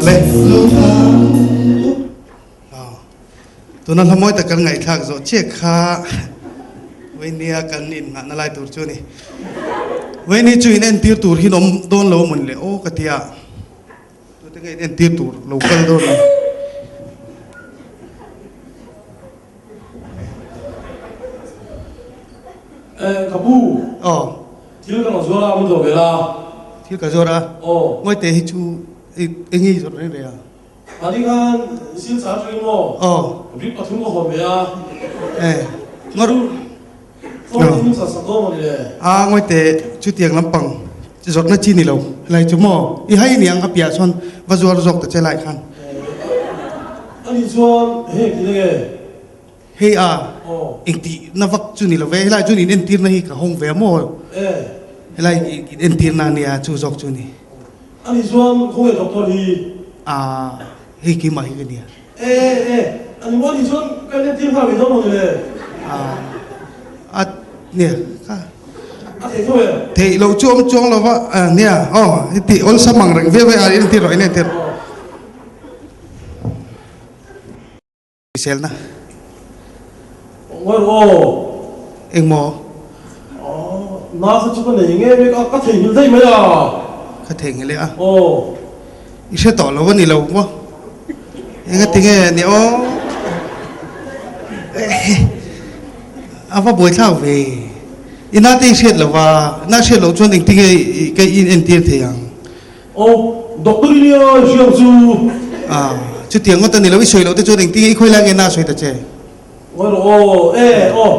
Le. Tuna hla mawi tak kan ngaihthlak zawh chiah kha Vainia kan innghahna lai tur chu a ni. Vaini chu in entir tur hi awm dawn lo mawn le aw ka ti a. Tute nge in entir tur lo kal dawn a ni. Eh, ka pu. Aw. Thil ka lo zuar a, mun zo ve la. Thil ka zuar a? Aw. Ngawite hi chu eng nge i zawrh reng reng a? Ani khan silchar atangin maw? Aw. Rik pathum ka hawn ve a. Eh, ngawt. Phone in sa sak dawn mawni le? A, ngawite chutiang lampang zawrhna chi ni lo helai chu maw? I hai niang a piah chuan va zuar zawk ta che lai khan. Eh, ani chuan heng ti nge? Hei a, engtih na vak chu ni lo ve, helai chuan in entirna hi ka hawng ve a maw? Eh. Helai in entirna ania chu zawk chu ni. Ani chuan khawnge doctor hi? A, hei keimah hi ka nia. Eh eh, ani maw ani chuan ka entir nghal ve dawn maw ni le? A, a nia ka. A theih tho em? Theih loh chu awm chuang lo va, a nia aw heti awlsam ang reng viau e, a entir rawh in entir. Hriselna. Ngawi rawh aw. Engmaw? Na kha chu ka nei nge mek a, ka theihnghilh daih mai a. Ka theihnghilh e a. Aw. I hre tawh lo a ni lo maw? Engati nge ni aw? A va buaithlak ve. I nate i hriat lo va, na hriat loh chuan engtinge ka inentir thei ang? Aw, doctor i nia i hriang chu. Ah, chutiang ngawt a ni lo, i sawi loh te chuan engtin nge i khawi lai nge na sawi ta che? Ngawi rawh aw, e aw,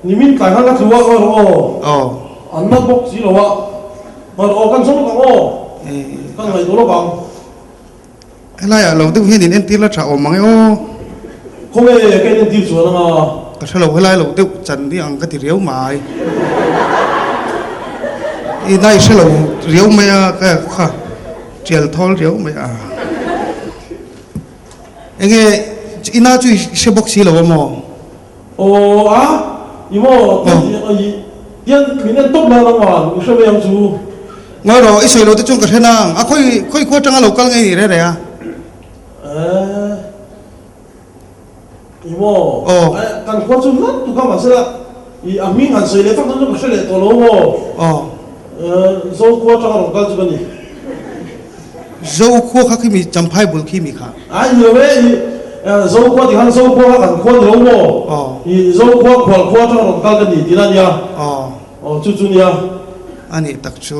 nimin tlai khan ka tlu a, ngawi rawh aw. Aw. An nat bawk si lo a, ngawi rawh aw, kan zawng lawk ang aw, kan ngaihtuah lawk ang. Helai ah lo deuh hian in entir la tha awm ang e aw. Khawnge ka in entir chuan ang a? Ka hre lo, helai lo deuh chan ni ang ka ti riau mai. I nai hre lo riau mai a, ka kha tial thawl riau mai a. Enge i na chu i hre bawk si lo a maw? Aw a, i maw tian min en tawp nan ang i hre mai ang chu. Ngawi rawh, i sawi lo te chuan ka hre nang, a khawi khawi khua atanga lo kal nge ni reh reh a? Eh, i maw, kan khua chu hlat tuk a mahsela i a hming han sawi leh tak dawn chu ka hre leh tawh lo maw? Aw. Zo khua atanga rawn kal chu ka ni. Zo khua kha khi mi Champhai bul khi mi kha. A ni lo e, i Zo khua tih khan Zo khua kha kan khua ni lo maw? Aw. I Zo khua khual khua atanga rawn kal ka ni tih la nia. Aw. Aw chu chu nia. A nih tak chu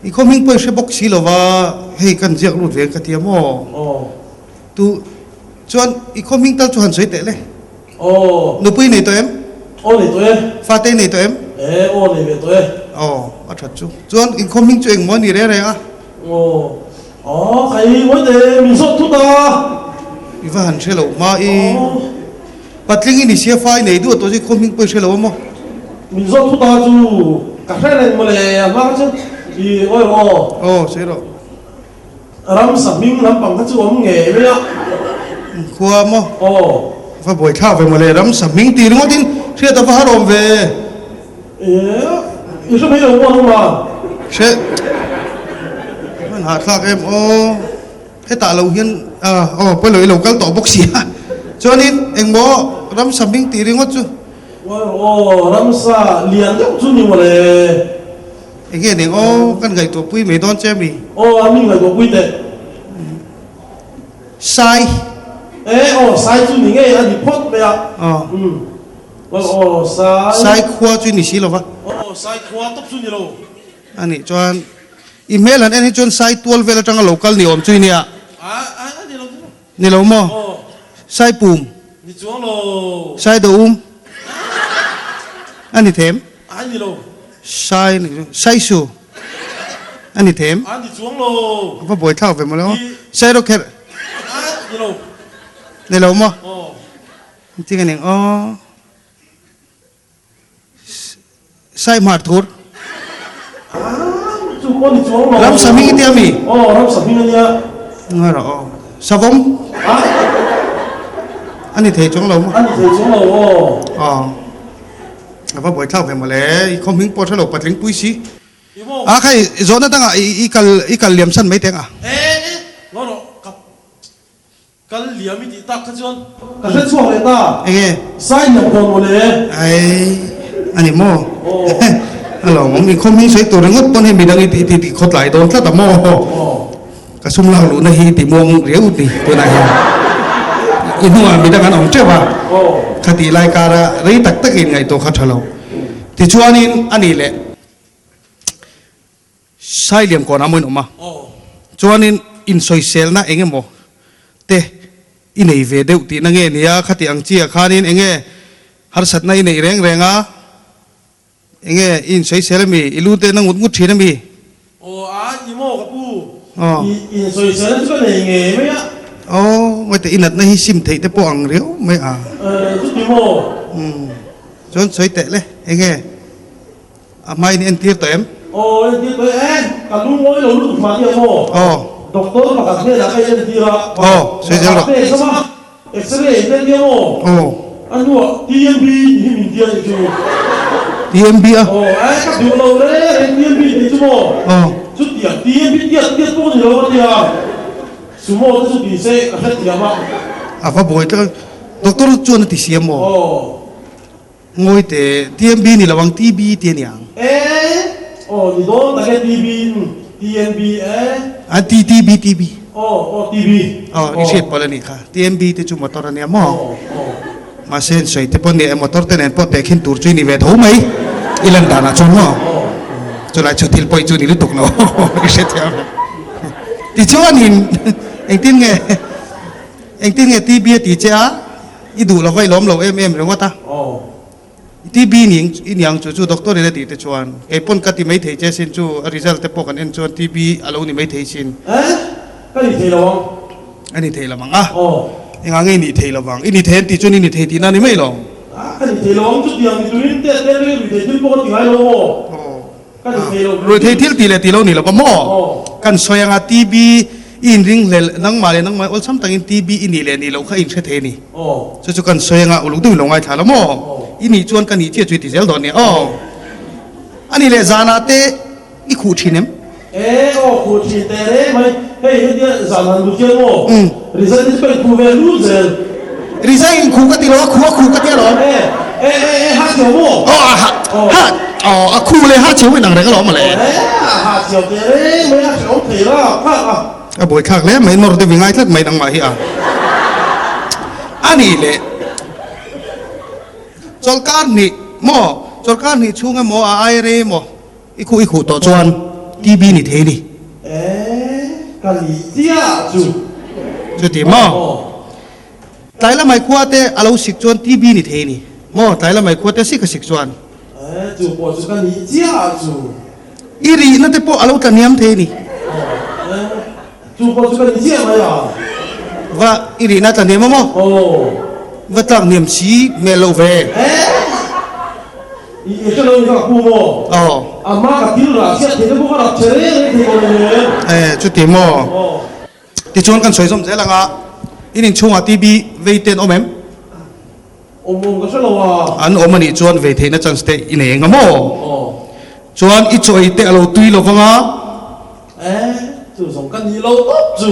i khaw hming pawh i hre bawk si lo va, hei kan ziak lut ve ka ti a maw? Aw. Tu chuan i khaw hming tal chu han sawi teh le. Aw. Nupui nei tawh em? Aw nei tawh e. Fate nei tawh em? E aw nei ve tawh e. Aw a that chu. Chuan in khaw hming chu engmaw a ni reng reng a? Aw. Aw khai mawi te min zawt thut a. I va han hre lo hma i. Patling i ni sia fa i nei duh a tawh chu i khaw hming pawh i hre lo a maw? Min zawt thut a chu ka hre reng mawle a hma kha chu i awi rawh aw. Aw sawi rawh. Ramsa hming lampang kha chu awm ngei mai a. Khua maw? Aw. Va buai thlak ve mawle, ramsa hming tih ringawtin hriat a va har awm ve. Eh, i hre mai lo maw nangma? Hre. Hman hah thlak em aw. Hetah lo hian aw pawi lo i lo kal tawh bawk si a. Chuanin engmaw ramsa hming tih ringawt chu. Aw, ramsa lian deuh chu ni mawle. Enge ning aw, kan ngaihtuah pui mai dawn che mi? Aw, a mi ngaihtuah pui teh. Sai. E, aw, sai chu ni ngei a ni phawt mai a. Aw. Umm. Aw, aw, sai. Sai khua chu ni si lo va. Aw, sai khua tawp chu ni lo. A nih chuan, i hmel han en hi chuan sai tual vel atanga lo kal ni awm chu i nia. A, a, a ni lo, ni lo. Ni lo maw? Aw. Sai pum. Ni chuang lo. Sai do um. A ni them. A ni lo. Sai ni sai su. A ni them. A ni chuang lo. A va buai thlak ve maw le aw. Sai ro kherh. A ni lo. Ni lo maw? Aw. Engtin a ning aw. Sai hmar thur. Chu pawh ni chuang lo. Ramsa hming i tia mi? Aw, ramsa hming a nia. Nga rawh aw. Savawm. A. A ni thei chuang lo maw? A ni thei chuang lo aw. Aw. A va buaithlak ve mawle, i khaw hming pawh hrelo patling pui si. A khai zawhna dangah i kal i kal liam san mai teng a. E e, ngaw rawh ka kal liam i tih tak kha chuan ka hre chhuak leh ta. Enge? Sai liam dawn mawle. Ai, a ni maw? A lawmawm, i khaw hming sawi tur ringawt pawn hei midang i ti ti khawtlai dawn tlat a maw? Ka sum lak luhna hi ti muang riau ni tunah hian i hnungah midang an awm teuh a, kha tih lai kara rei tak tak in ngaihtuah kha tha lo. Tichuanin a nih leh Sailiam kawnah maw in awm a, chuanin insawiselna eng emaw te i nei ve deuh tihna nge nia khati ang chiah khanin eng nge harsatna i neih reng reng a, Enge i insawisel ami? I lu te na ngut ngut thin ami? Aw a i maw ka pu? I insawisel chu ka nei ngei mai a. Aw ngaihtuah i natna hi sim theih te pawh ang riau mai a. Chuti maw? Umm chuan sawi teh le, enge a hma in entir tawh em? Aw entir tawh e, ka lu ngawi lo lutuk hma nia maw? Aw. Doctor pakhat hnenah ka inentir a. Aw sawi zel rawh. A pek zam a. X-ray te nia maw? Aw. A hnuah TMB tih hi min tia tih chu. TMB a? Aw, ai ka duh lo reng reng TMB tih chu maw? Aw. Chutiang TMB tiat tiat pawh ni lo a tia. Sumo te chu ti se ka hrethiam a. A va buai tlat. Doctor chuan a ti si a maw? Aw. Ngawi teh, TMB ni lo ang, TB ti a ni ang. E, aw ni dawn tak e TB, umm, TMB e. A, T, TB, TB. Aw, aw, TB. Aw, i hriat pawlh a nih kha. TMB te chu motor a nia maw? Aw, aw. Mahse an sawi te pawh nia e, motor te nen pawh tehkhin tur chu i ni ve tho mai, i lan danah chuan maw? Aw. Chulai chu thil pawi chu ni lutuk lo, i hrethiam em? Tichuanin, engtin nge, engtin nge TB a ti che a? I duh lova i lawm lo em em ringawt a. I TB ning i niang chu chu doctor in a tih te chuan kei pawn ka ti mai thei che sin chu a result te pawh kan en chuan TB a lo ni mai thei sin. Eh? Ka ni thei lo ang. A ni thei lo ang a. Engah nge i nih thei lo vang? I ni thei an tih chuan i ni thei tihna a ni mai lo. A, ka ni thei lo ang chu tiang ni turin te te rei rui thei thil pawh ka ti ngai lo maw? Ka ni thei lo. Rui thei thil tih leh tih lo ni lo va maw? Kan sawi anga TB i inring hlel nangmah leh nangmah awlsam takin TB i nih leh nih loh kha i inhre thei a ni. Chu chu kan sawi anga uluk deuhin lo ngaithla lo maw? I nih chuan ka nih chiah chu i ti zel dawn nia aw. A nih leh zanah te i khuh thin em? E aw khuh thin teh reng mai. Hei hetia zan han lut hian maw? Rizai te chu ka inkhuh ve lut zel. Rizai inkhuh ka ti lo, a khuh a khuh ka ti alawm. E e e e ha chhiau maw? Aw a ha ha aw a khuh leh ha chhiau inang reng alawm mawle. E a ha chhiau teh reng mai a hrehawm thei la thlak a. A buai thlak hle mai, nawr deuh i ngai tlat mai nangmah hi a. A nih leh chawlhkar hnih maw, chawlhkar hnih chhung emaw a ai rei emaw I khuh i khuh tawh chuan TB ni thei ni. E, ka lih chiah chu. Chuti maw? Tlai lamai khua te a lo sik chuan TB ni thei ni maw? Tlai lamai khua te sik a sik chuan. E, chu pawh chu ka lih chiah chu. I rihna te pawh a lo tlaniam thei ni. E, chu pawh chu ka lih chiah mai a. Va, i rihna a tlaniam a maw? Aw. Va tlak niam si hmel lo ve. E. I i hre lo in ka pu maw? Aw. A hma ka thil rah chhiat thei te pawh ka rap che reng reng thei maw le? E, chuti maw? Aw. Tichuan kan sawi zawm zel ang a, in inchhungah TB vei te an awm em? Awm awm ka hre lo a. An awm anih chuan vei theihna chance te i nei eng a maw? Aw. Chuan i chaw ei te a lo tui lo vang a. E, chu zawng ka nih lo tawp chu.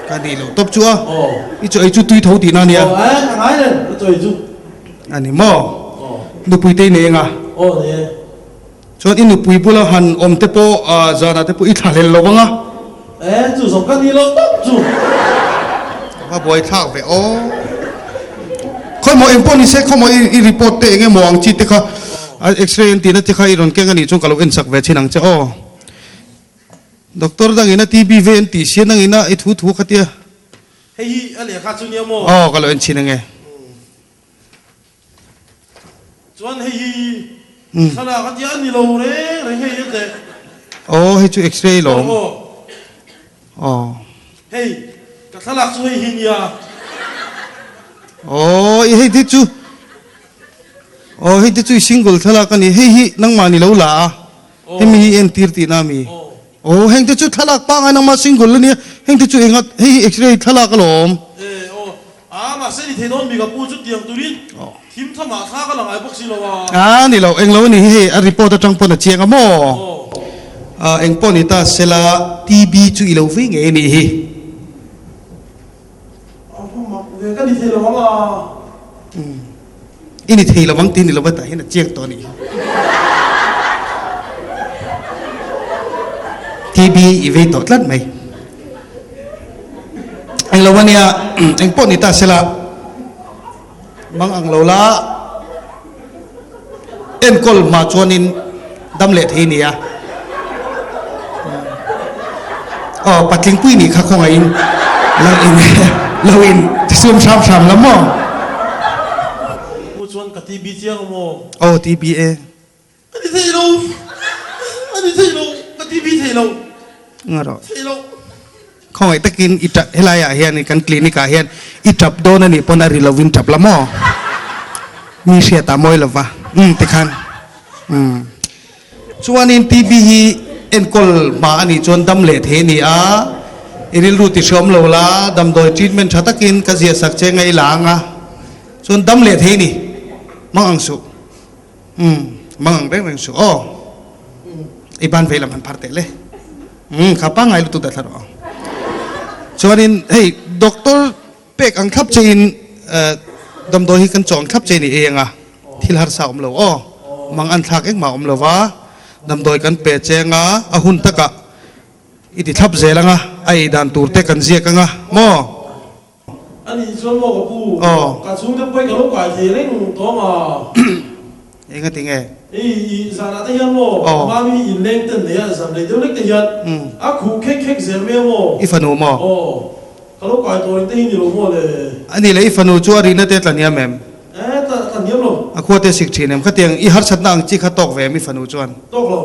Ka nih lo tawp chu a. Aw. I chaw ei chu tui tho tihna a nia. Aw, e, ka ngai reng ka chaw ei chu. A ni maw? Aw. Nupui te i nei eng a? Aw, nei e. Chuan i nupui bula han awm te pawh zanah te pawh i thlahlel lo vang a. E, chu zawng ka nih lo tawp chu. Ka va buai thlak ve aw. Khawi maw eng pawh ni se khaw maw i report te eng emaw ang chi te kha x-ray an tihna te kha i rawn keng a nih chuan ka lo en sak ve thin ang che aw. Doctor dangin a TB ve an tih sia nangin a i thu thu kha tia. Hei hi a lehkha chu nia maw? Aw ka lo en chhin ange. Chuan hei hi thlalak a tia a ni lo reng reng hei a teh. Aw hei chu x-ray lawm. Aw. Aw. Hei ka thlalak chu hei hi nia. Aw i hei te chu aw hei te chu i single thlalak a ni hei hi nangmah ni lo la a hemi hi entir tihna a mi. Aw heng te chu thlalak pangngai nangmah single a nia heng te chu enga hei hi x-ray thlalak alawm. E aw a mahse. Mahse ni thei dawn mi ka pu chu tiang turin thim thamah thla ka la ngai bawk si lo a. A ni lo, englo a ni hi hei a report atang pawn a chiang a maw? Eng pawh ni ta sela TB chu i lo vei ngei a nih hi. A va mak ve, ka ni thei lo ang a. I ni thei lo ang tih ni lo va tah hian a chiang tawh a nih hi. TB i vei tawh tlat mai. Englo a nia, eng pawh ni ta sela mang ang lo la enkawl hma chuanin dam leh thei nia. Aw patlingpui nih kha khawngaihin lo in lo in sum hram hram la maw? Pu chuan ka TB chiang a maw? Aw TB e. A ni thei lo, a ni thei lo, ka TB thei lo. Nga rawh. Thei lo. Khawngaih takin i tap helai ah hian kan clinic ah hian i tap dawn a nih pawn a ri lovin tap la maw? Mi hriat ah mawi lova umm tikhan umm. Chuanin TB hi enkawl hma a nih chuan dam leh thei a ni a, i rilru ti hreawm lo la, damdawi treatment tha takin ka ziah sak che ngaih la ang a, chuan dam leh thei a ni, mang ang suh, umm mang ang reng reng suh aw, i ban vei lam han phar teh le, umm kha pangngai lutuk dah thla rawh ang. Chuanin hei doctor Pek ang thlap che in damdawi hi kan chaw ang thlap che ni ei anga thil harsa awm lo aw mang an thlak engmah awm lo va damdawi kan pe che anga a hun takah i ti thlap zel anga a ei dan tur te kan ziak anga maw. A nih chuan maw ka pu ka chhungte pawi ka lo kai thei reng tawng a. Enga ti nge? I zanah te hian maw mami hi inleng ten nei a, zan rei deuh lek te hian a khuh khek khek zel mai a maw? I fanu maw? Aw, ka lo kai tawh ring te hi ni lo maw le? A nih leh i fanu chu a rihna te tla hniam em? E, tla tla hniam lo. A khua te sik thin em? Khatiang i harsatna ang chi kha tawk ve em i fanu chuan? Tawk lo.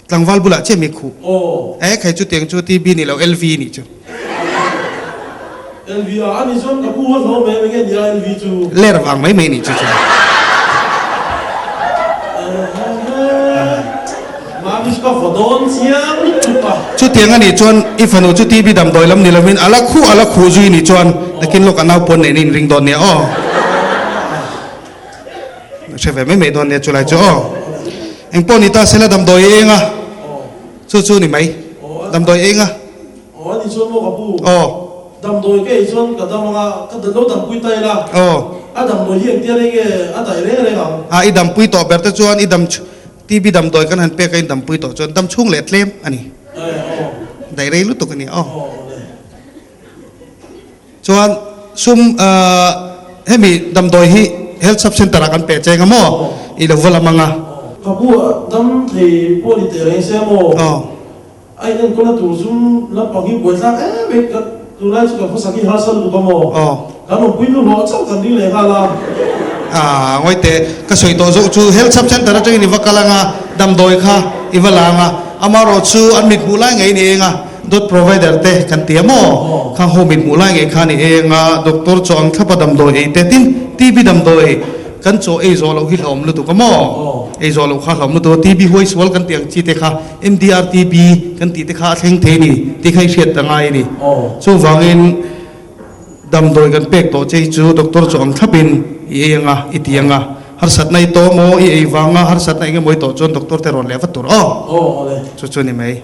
Tlangval bulah chiah mi khuh. Aw. E khai chutiang chu TB ni lo LV nih chu. LV a ani chuan ka pu a hlawm em enge nia LV chu. Ler vang mai mai nih chu chuan. Mami chu ka vaw dawn chiang lutuk a. Chutiang anih chuan i fanu chu TB damdawi lam ni lovin a la khuh a la khuh zui nih chuan nakin lawk a naupawn nen in ring dawn nia aw. Hre ve mai mai dawn nia chulai chu aw. Engpawh ni ta sela damdawi eng a, chu chu ni mai. Damdawi eng a. Aw ani chuan maw ka pu. Aw. Damdawi ka ei chuan ka dam anga ka lo dampui ta ila. Aw. A damdawi hi engtia reng nge a daih reng reng ang. A i dampui tawh ber te chuan i dam TB damdawi kan han pek a in dampui tawh chuan dam chhung leh tlem a ni. Aw. Daih rei lutuk a ni aw. Aw le. Chuan sum hemi damdawi hi Health Sub Centre ah kan pe cheng a maw? I lo va lam ang a. Ka pu a dam thei pawh ni teh reng se maw? A in enkawlna tur zum lampang hi buaithlak em em ka tunlai chu kan khawsak hi harsa lutuk a maw? Kan awmpui nu hlawh chauh kan ding leh nghal a. Ngawi teh, ka sawi tawh zawk chu Health Sub Centre atangin i va kal ang a, damdawi kha i va la ang a, amaherawhchu an mit hmuh lai ngei ni eng a. Dot provider te kan ti a maw? Khang ho mit hmuh lai ngei khan i eng a, doctor chaw ang thlapa damdawi ei te tin TB damdawi kan chaw ei zawh loh hi hlawm lutuk a maw? Ei zawh loh kha hlawm lutuk a, TB huai sual kan tih ang chi te kha MDR TB kan tih te kha a thleng thei a ni tih kha i hriat a ngai a ni. Chuvangin damdawi kan pek tawh che hi chu doctor chaw ang thlapin i ei ang a, i ti ang a, harsatna i tawh maw, i ei vanga harsatna eng emaw i tawh chuan doctor te rawn leh vat tur aw. Chu chu a ni mai.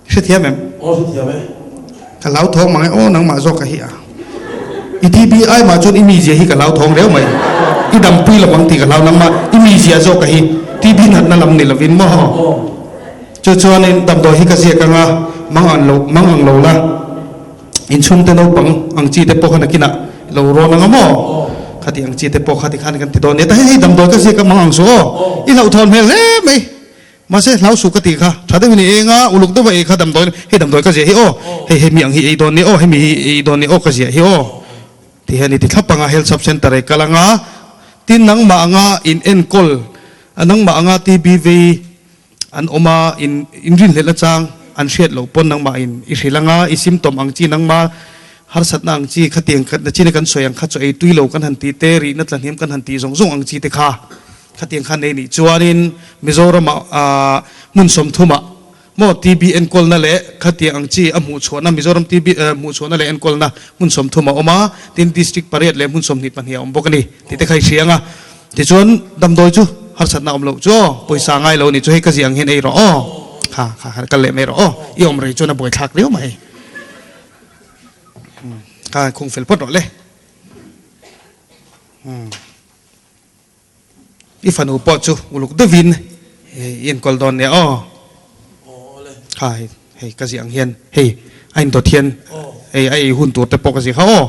Hrethiam em? Aw hrethiam e. Ka lau thawng mang e aw nangmah zawk ka hi a. I TBI mah chuan i mizia hi ka lau thawng reu mai. I dampui lo ang tih ka hlau nangmah i mizia zawk ka hi TB natna lam ni lovin maw. Chu chuanin damdawi hi ka ziak anga mang ang lo mang ang lo la. Inchhungte naupang ang chi te pawh kha nakinah lo rawn ang a maw? Khati ang chi te pawh kha tikhan kan ti dawn nia. Ta hei hei damdawi ka ziak a mang ang suh aw. I hlauhthawn hmel hle mai. Mahse, hlau suh ka tih kha, tha deuhin i eng a, uluk deuha ei kha damdawi, hei damdawi ka ziah hi aw, hei hemi ang hi ei dawn ni aw, hemi hi ei dawn ni aw ka ziah hi aw ti hian i ti thlap ang a, Health Sub Centre ei kal ang a, tin nangmah anga in enkawl, nangmah anga TB vei an awm a, in inrinhlelh nachang an hriat loh pawn nangmah in i hrilh ang a, i symptom ang chi nangmah harsatna ang chi khatiang nachina kan sawi ang kha chaw ei tui lo kan han tih te, rihna tlahniam kan han tih zawng zawng ang chi te kha. Khatiang khan ei nih chuanin Mizoramah hmun sawmthumah Maw TB enkawlna leh khatiang ang chi a hmuhchhuahna Mizoram TB hmuhchhuahna leh enkawlna hmun 30 a awm a, tin District pariat leh hmun 22 a awm bawk a ni tih te kha i hria ang a. Tichuan damdawi chu harsatna awm loh chu aw, pawisa ngai lo a nih chu hei ka ziah ang hian ei rawh aw, kha kha kha kal leh mai rawh aw, i awm rei chuan a buaithlak riau mai. Kha khung fel phawt rawh le. I fanu pawh chu uluk deuhin i enkawl dawn nia aw. Kha hei hei ka ziah ang hian hei a indawt hian hei a ei hun tur te pawh ka ziah kha aw.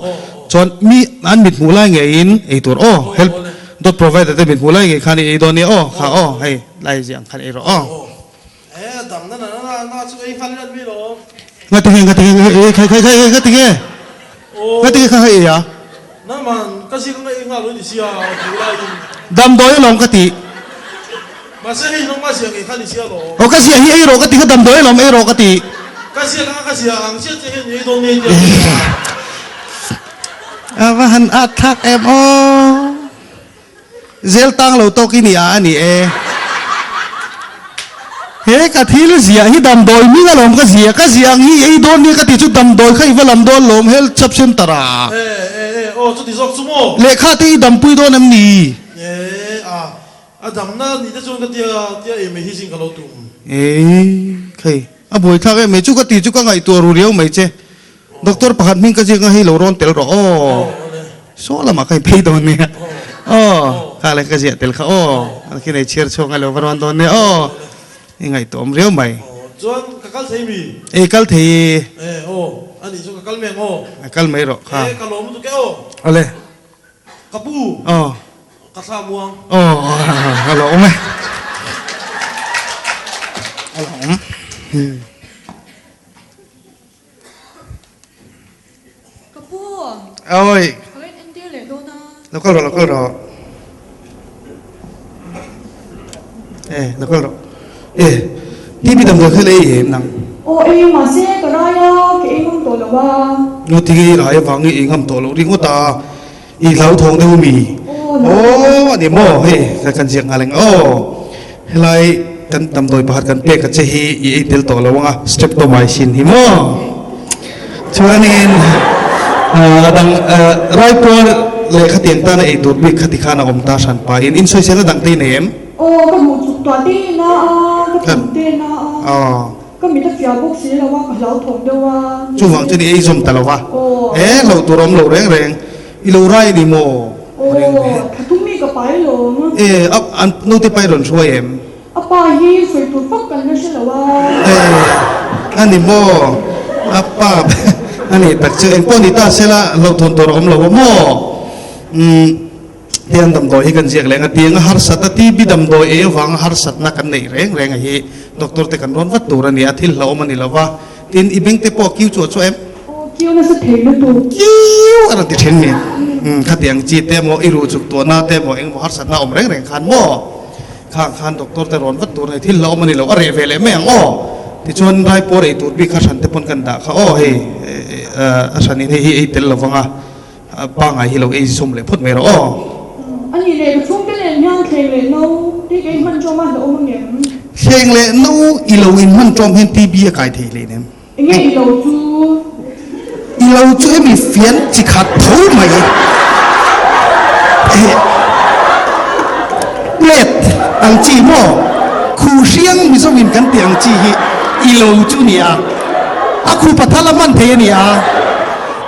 Chuan mi an mit hmuh lai ngeiin ei tur aw help dawt provider te mit hmuh lai ngei khan i ei dawn nia aw kha aw hei lai ziah ang khan ei rawh aw. Ngati nge ngati nge khai khai khai ngati nge ngati nge kha kha ei a damdawi alawm ka ti aw ka ziah hi ei rawh ka ti kha damdawi alawm ei rawh ka ti a va han at thlak em aw. Zel tang lo tawk i ni a a ni e. He ka thil ziah hi damdawi hming alawm ka ziah, ka ziah ang hi i ei dawn nia ka ti chu damdawi kha i va lam dawn lawm Health Sub Center ah. E e e aw chuti zawk chu maw? Lehkha te i dampui dawn em ni? E a a damna ni te chuan ka tia tia ei mai hi zing ka lo tum. E khei a buaithlak em mai chu ka ti chu ka ngaihtuah ru riau mai che. Doctor pakhat hming ka ziak a hei lo rawn tel rawh aw. Saw lamah ka inphei dawn nia aw. Kha leh ka ziah tel kha aw. An khi nei chhiar chhuak ngai lo va rawn dawn nia aw. I ngaihtuahawm riau mai. Chuan ka kal thei mi? Ei kal thei i. E aw a nih chu ka kal mai ang aw. A kal mai rawh kha. E ka lawm lutuk e aw. Awle. Ka pu. Aw. Ka thla muang. Aw ka lawm e. Ka lawm. Ka pu. Awi. Ka lo in entir leh dawn a. Lo kal rawh, lo kal rawh. E, lo kal rawh. E, TV damdawi kha la ei em nang? Aw ei mahse ka rai a, ka ei ngam tawh lo a. Ngaw tinge i rai avang i ei ngam tawh loh ringawt a, i hlauthawng deuh mi? Aw ani maw hei ka kan ziak nghal eng aw helai kan damdawi pakhat kan pek a che hi i ei tel tawh lo ang a streptomycin hi maw chuanin a dang raipuar leh khatiang tana ei tur bik khati khan a awm ta hran pa in insawiselna dang te i nei em? Aw ka hmuh chuk tuah te na a ka tum te na a. Ka mit a fiah bawk si lo a, ka hlauthawng deuh a. Chuvang chuan i ei zawm ta lo va. E, hlauh tur awm lo reng reng. I lo rai a ni maw? Aw, tha tum mi ka pai lawm. E, a, an naute pai rawn hruai em? A pa hi sawi tur fak kan la hre lo a. E, a ni maw? A pa, a nih tak chu engpawh ni ta sela hlauhthawn tur a awm lo a maw? Umm. Tiang damdawi hi kan ziak leh ang a, tiang a harsat a, TB damdawi ei avanga harsatna kan neih reng reng a hi doctor te kan rawn vat tur a ni a, thil hlauhawm a ni lo va, tin i beng te pawh a kiu chuah chuah em? Aw, kiu nasa thei lutuk. Kiu a rawn ti then ni. Umm, khatiang chi te emaw, i ruh chuk tuahna te emaw, engemaw harsatna a awm reng reng khan maw? Khang khan doctor te rawn vat tur a ni, thil hlauhawm a ni lo, a reh ve leh mai ang aw. Tichuan raipuar ei tur bik kha hran te pawn kan dah kha aw hei, a hranin hei hi ei tel lo vang a. Pangai hi lo ei zawm leh phawt mai rawh aw. A nih leh ka chhungte nen hian thleng leh no te ka inhman ṭawm a hlauhawm ang em? Thleng leh no i lo inhman ṭawm hian TB a kai thei hle nem. Enge i lo chu? I lo chu emi fian chi khat tho mai. Plate ang chi maw? Khuh hriang Mizo in kan tih ang chi hi i lo chu nia. A khuh pathal a hman thei a nia.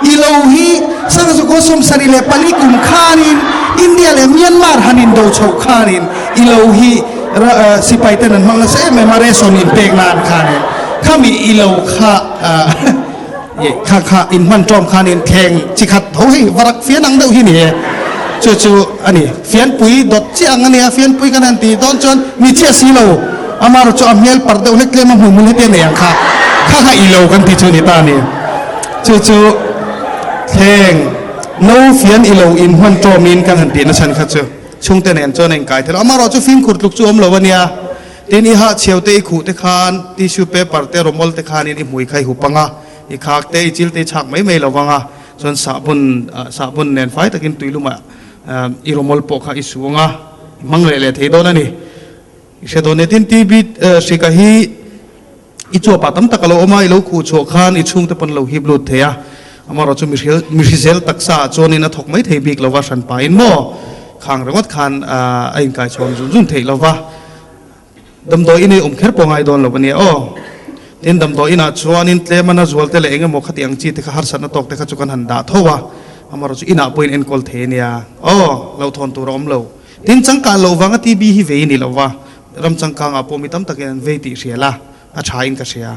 I lo hi Sangzukaw 74 kum khanin India leh Myanmar han indo chhoh khanin i lo hi sipai ten an hmang nasa em em a ration in pek nan khanin khami i lo kha kha kha in hman tawm khanin thleng chi khat tho hei varak fian ang deuh hi ni e chu chu a ni fianpui dawt chiah ang a nia fianpui kan han tih dawn chuan mi chiah si lo amarawh chu a hmel parh deuh hlek tlem a hmuhmul heti a nei ang kha kha kha i lo kan tih chu a ni ta a ni. Chu chu thleng no fian i lo in hman tawmin kan han tih nachhan kha chu chhungte nen chuan a inkai thei lo. Amarawh chu fimkhur tluk chu awm lo a nia. Tin i hahchhiau te i khuh te khan tissue paper te rawmawl te khanin i hmui kha i hup ang a, i khak te i chil te i chhak mai mai lo vang a, chuan sahbun sahbun nen fai takin tuilumah i rawmawl pawh kha i su ang a, i hmang leh leh thei dawn a ni. I hre dawn e. Tin TB hrika hi. I chuapah tam tak a lo awm a, i lo khuh chhuah khan i chhungte pawn lo hip lut thei a. Amaherawh chu mihrisel taksa ah chuanin a thawk mai thei bik lova hran pahin maw khang ringawt khan a inkai chhawn zun zun theih lova damdawi in ei awm kher pawh ngai dawn lo a nia aw. Tin damdawi inah chuanin tlem a na zual te leh eng emaw khati ang chi te kha harsatna tawk te kha chu kan han dah tho a, amaherawh chu inah pawhin enkawl thei a nia aw, hlauhthawn tur a awm lo. Tin changkah loh vanga TB hi vei ni lova ram changkangah pawh mi tam takin an vei tih hria la a tha in ka hria.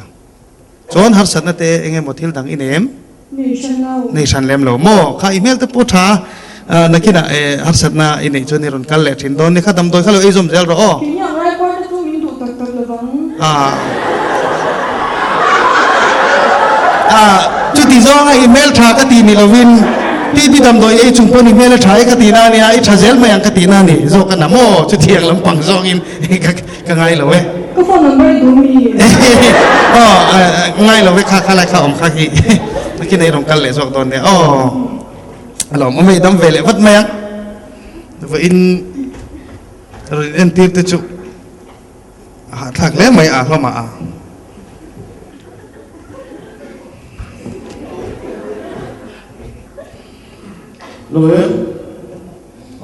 Chuan harsatna te eng emaw thil dang i nei em? Nei hran lo. Nei hran lem lo maw? Kha i hmel te pawh tha a, nakinah harsatna i neih chuan i rawn kal leh thin dawn ni kha damdawi kha lo ei zawm zel rawh aw. Keini ang rai kuar te chu min duh tak tak lovang. Ah. Ah, chuti zawnga i hmel tha ka ti ni lovin TB damdawi ei chung pawhin i hmel a tha e ka ti na ania, i tha zel mai ang ka ti na ni zawk a na maw? Chutiang lampang zawngin ka Ka ngai lo e. Ka phone number i duh mi? Aw, ngai lo e kha kha lai kha awm kha hi. Nakin ei rawn kal leh zawk dawn nia. Aw, a lawm awm e, dam ve leh vat mai ang. Vawiin rawn entir te chu a hahthlak hle mai a hlawm ah a. Lo e.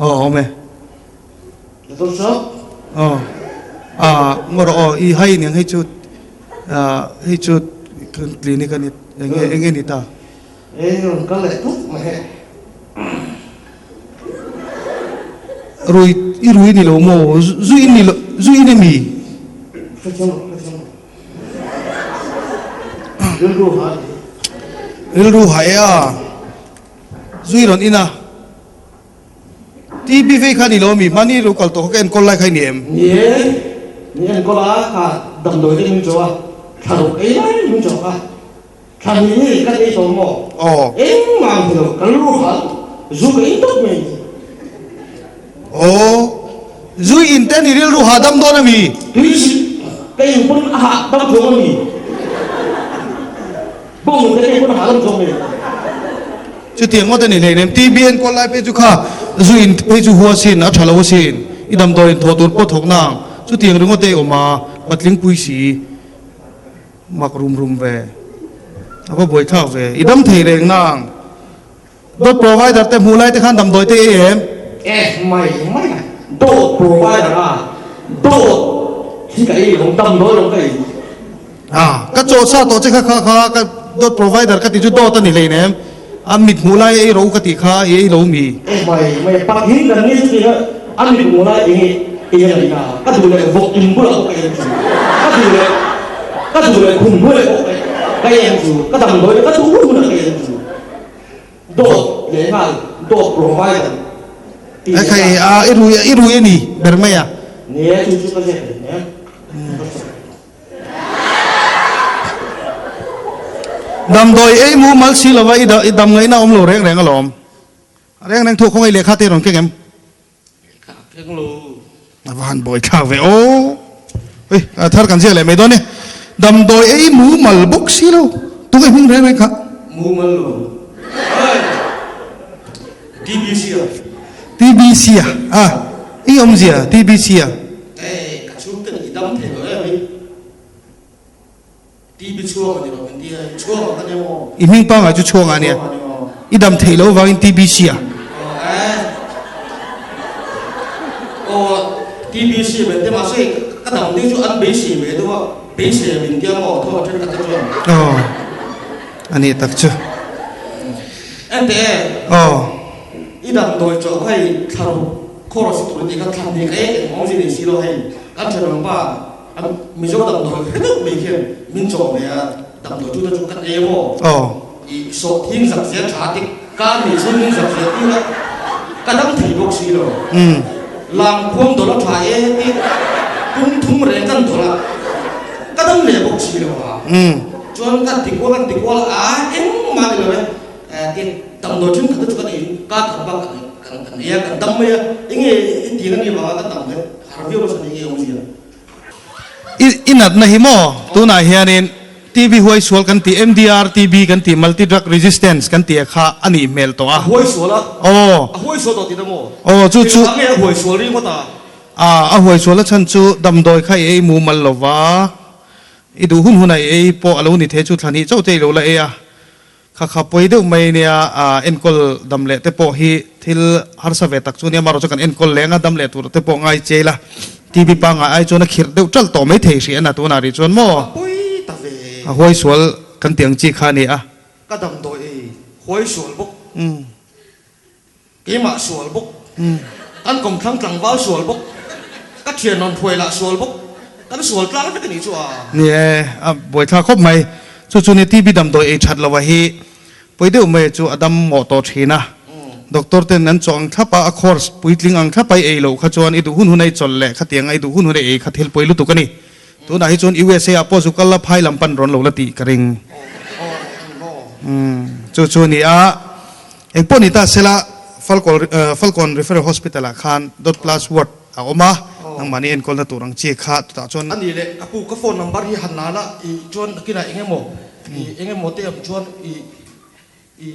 Aw, awm e. Aw ah ngaw rawh aw i hai aniang hei chu ah hei chu kan clinic a ni enge enge ni ta. Ei rawn kal leh tawp mai he. Rui i rui ni lo maw zu in ni lo zu in emi? Hrethiam rawh hrethiam rawh. Rilru ha ni. Rilru ha e a zu i rawn in a. TB vei kha ni lo mi, hmani ro kal tawh kha ka enkawl lai kha i ni em? Ni e, ni enkawl a, kha damdawi te min chawh a, thla ruk ei lai min chawh kha, thla hnih hi kan ei tawh maw? Aw. Engmah ang ti lo, ka lu hal, zu ka in tawp mai. Aw, zu i in te ni rilru hahdam dawn a mi? Tui sik ka in pawn a hahdam chuang a mi? Bawng te ka in pawn a hahdam chuang a mi? Chutiang ngawt a ni hleinem. TB enkawl lai phei chu kha zu in phei chu hua sin, a tha lo asin. I damdawi in thawh tur pawh thawk nang. Chutiang ringawt te i awm a, patlingpui si mak rum rum ve. A va buaithlak ve. I dam thei reng nang. Dawt provider te hmuh lai te khan damdawi te i ei em? Eh mai mai a, dawt provider a, dawt hi ka ei lo, damdawi lo ka ei. A, ka chaw sa tawh che kha kha kha ka dawt provider ka ti chu dawt a ni hleinem. A mit hmuh lai ei ro ka tih kha i ei lo mi. Eh mai mai pathin kan ni chu tih kha a mit hmuh lai eng ei a ngaih na ka duh leh vawk in bulah pawh ka en chu ka duh leh ka duh leh khum hnuai pawh ka en chu ka damdawi leh ka duh hun hunah ka en chu dawt leh nghal dawt provider tih leh nghal. A i rui i rui a ni ber mai a. Ni e chu chu ka ziak leh hle. Damdawi ei mu mal si lova i dam ngaihna a awm lo reng reng alawm. Reng reng thu khawngaih lehkha te rawn keng em? Lehkha a keng lo. A va han buaithlak ve aw. Hei, a thar kan ziak leh mai dawn e. Damdawi ei mu mal bawk si lo. Tunge hming reng reng kha? Mu mal lo. Hei! TBC a. TBC a? A, i awmzia TBC a? Hei, ka chhungte nih dam thei lo em i? TB chhuak a ni lo min ti a, chhuak ang ka nia maw? I hming pangngai chu chhuak a nia. I dam theih loh vangin TBC a. Aw e. Aw, TBC min ti mahse ka dam ding chu an beisei ve deuh a, beisei min tia maw thaw thenkhat te chuan. Aw, a nih tak chu. Ente e. Aw. I damdawi chawh hei thla ruk khaw si tur tih kha thla hnih ka ek eng awmzia nei si lo hei kan thenawm pa an Mizo damdawi hre deuh mai khian min chawh ve a damdawi chu te chu kan ei maw? Aw. I sawhthing zak zia tha tik ka ni chhung zak zia tir a ka dam thei bawk si lo. Langkhuang dawlh a tha e ti tum thum reng kan dawlh a ka dam leh bawk si lo a. Chuan ka ti kual kan ti kual a engmah ni lo e. Tin, damdawi thenkhat te chu kan ei ka khat bak kan kan ei a, kan dam mai a, enge i tih ang avanga kan dam hian har viau nasa ni nge awmzia. I i natna hi maw tunah hianin TB huai sual kan tih MDR TB kan tih multi drug resistance kan tih kha a nih hmel tawh a. A huai sual a? Aw. A huai sual tawh tihna maw? Aw chu chu. Engvang nge a huai sual ringawt a? A a huai sual a chhan chu damdawi kha i ei mumal lova. I duh hun hun a i ei pawh a lo ni thei chu thla hnih chauh te i lo la ei a. Kha kha pawi deuh mai nia enkawl dam leh te pawh hi thil harsa ve tak chu nia amaherawhchu kan enkawl leng a dam leh tur te pawh ngai chei la TB pangngai ai chuan a khirh deuh ṭalh tawh mai thei hrih a na tunah rih chuan maw A pawi ta ve. A huai sual kan tih ang chi kha a ni a. Ka damdawi ei huai sual bawk. Keimah sual bawk, kan kawmthlang tlangval sual bawk, ka thian rawn hruai lah sual bawk, kan sual tlang vek a nih chu a. Ni e, a buaithlak khawp mai. Chu chu ni TB damdawi ei that loh a hi pawi deuh mai chu a dam mawh tawh thin a. Doctor ten an chawh ang thlap a, a course puitling ang thlap a i ei loh kha chuan i duh hun hun a i chawlh leh khatiang a i duh hun hun a i ei kha thil pawi lutuk a ni. Tunah hi chuan USA ah pawh zu kal la phai lam pan rawn lo la tih ka ring. Chu chu a ni a. Engpawh ni ta sela Falkawn Falkawn Referral Hospital ah khan Dot Plus Ward a awm a, nangmahni enkawlna tur ang chi kha chutah chuan. A nih leh ka pu ka phone number hi han la la i chuan nakinah eng emaw i eng emaw te awm chuan i i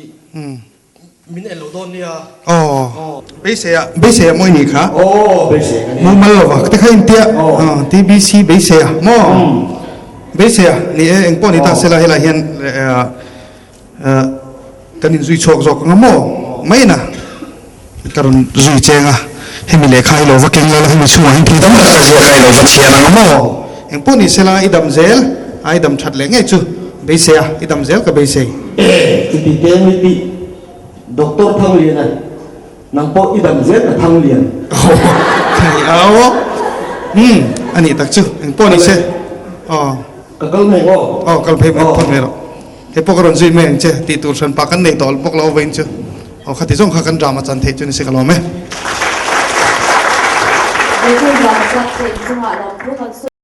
min en lo dawn nia. Aw beisei ah beisei ah mawi nih kha. Aw beisei ka ni. Mumal lova te kha intia TBC beisei ah maw beisei ah ni e engpawh ni ta sela helai hian Kan inzui chhuak zawk ang a maw? Maina ka rawn zui cheng a, hemi lehkha hi lo va keng lo la, hemi chhungah hian thil tam tak ka ziak a, i lo va chhiar ang a maw? Engpawh ni sela, i dam zel a, i dam that leh ngei chu beisei a, i dam zel ka beisei. E, chuti te mi tih Doctor Thangliana, nang pawh i dam zel ka Thanglian. Aw, thei au. Umm, a nih tak chu, engpawh ni se. Aw. Ka kal mai aw. Aw, kal phei mai phawt mai rawh. Hei pawh ka rawn zui mai ang che tih tur hran pah kan nei tawh bawk lo vawiin chu. Aw khati zawng kha kan drama chan theih chu ni se ka lawm e. Vawikhawi drama chan theih chungah lam thu kan sawi.